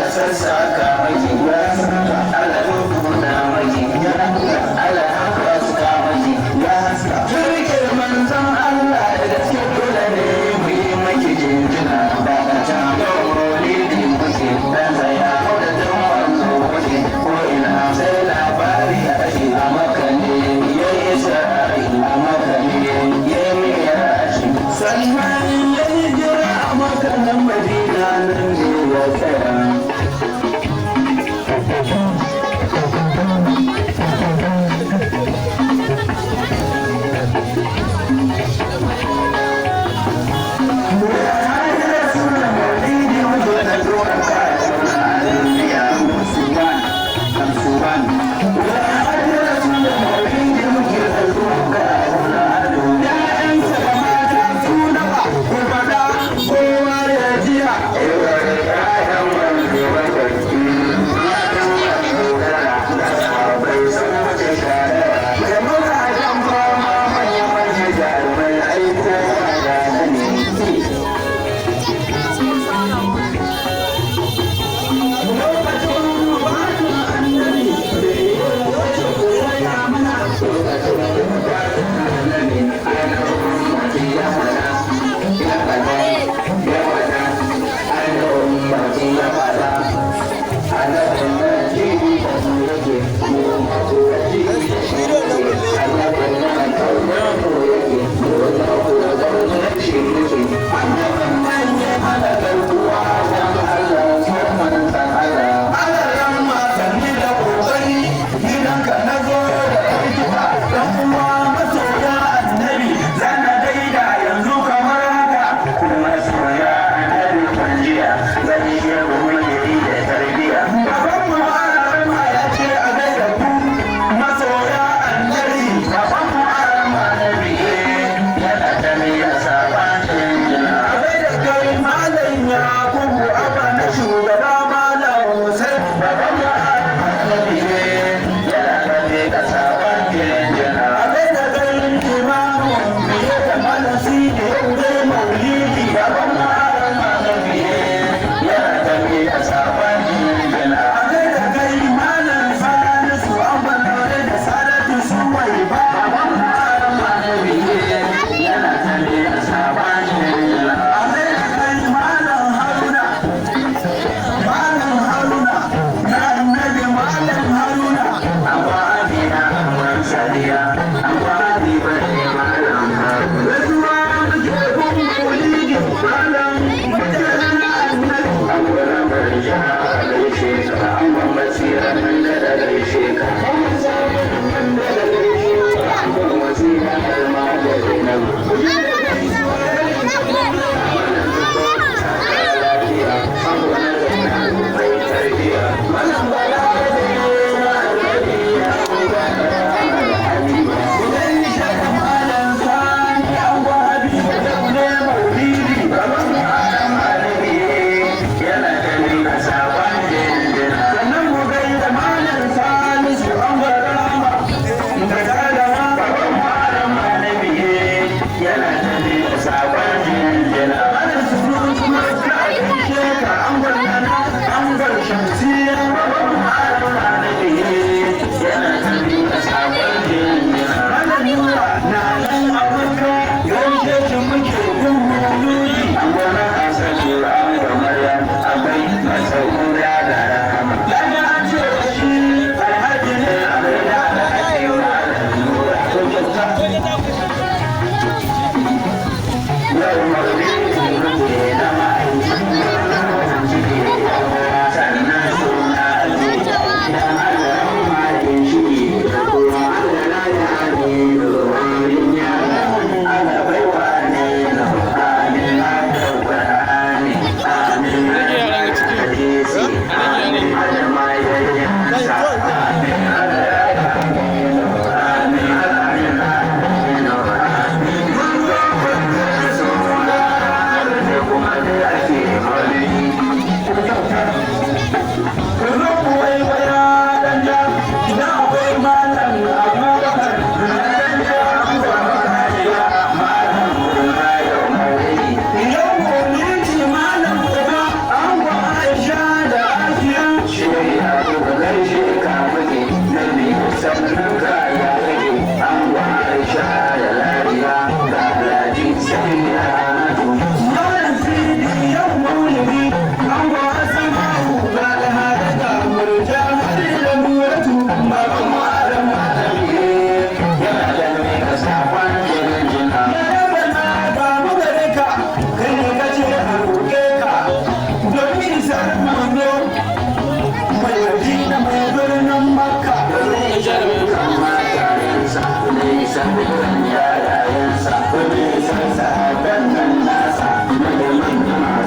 Sassaka maki, Allah buɗa maki, Allah haska maki. Kirkin manzon Allah da gaske, dole ne mu yi maki jinjina. Da ta maulidi muke dan tsaya da duk manzo muke, ko ina sai labari a ake. A Maka ne ya yi Isra'i, a Maka ne ya yi Miraji, sannan ya yi jira a Maka, nan Madina nan ne ya tsaya.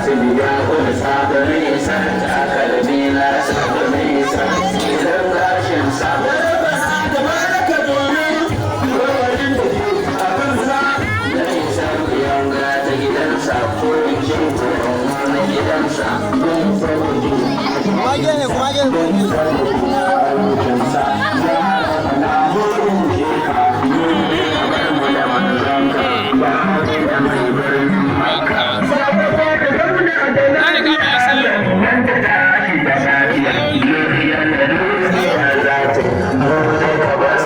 Hatibi ya ƙunsa da nisan takalmi na sa da nisan tsirin gashinsa. Da baraka domin rawanin da ke a kansa da nisan yanga ta gidansa ko in ce na gidansa. Kuma gehe, kuma gehe.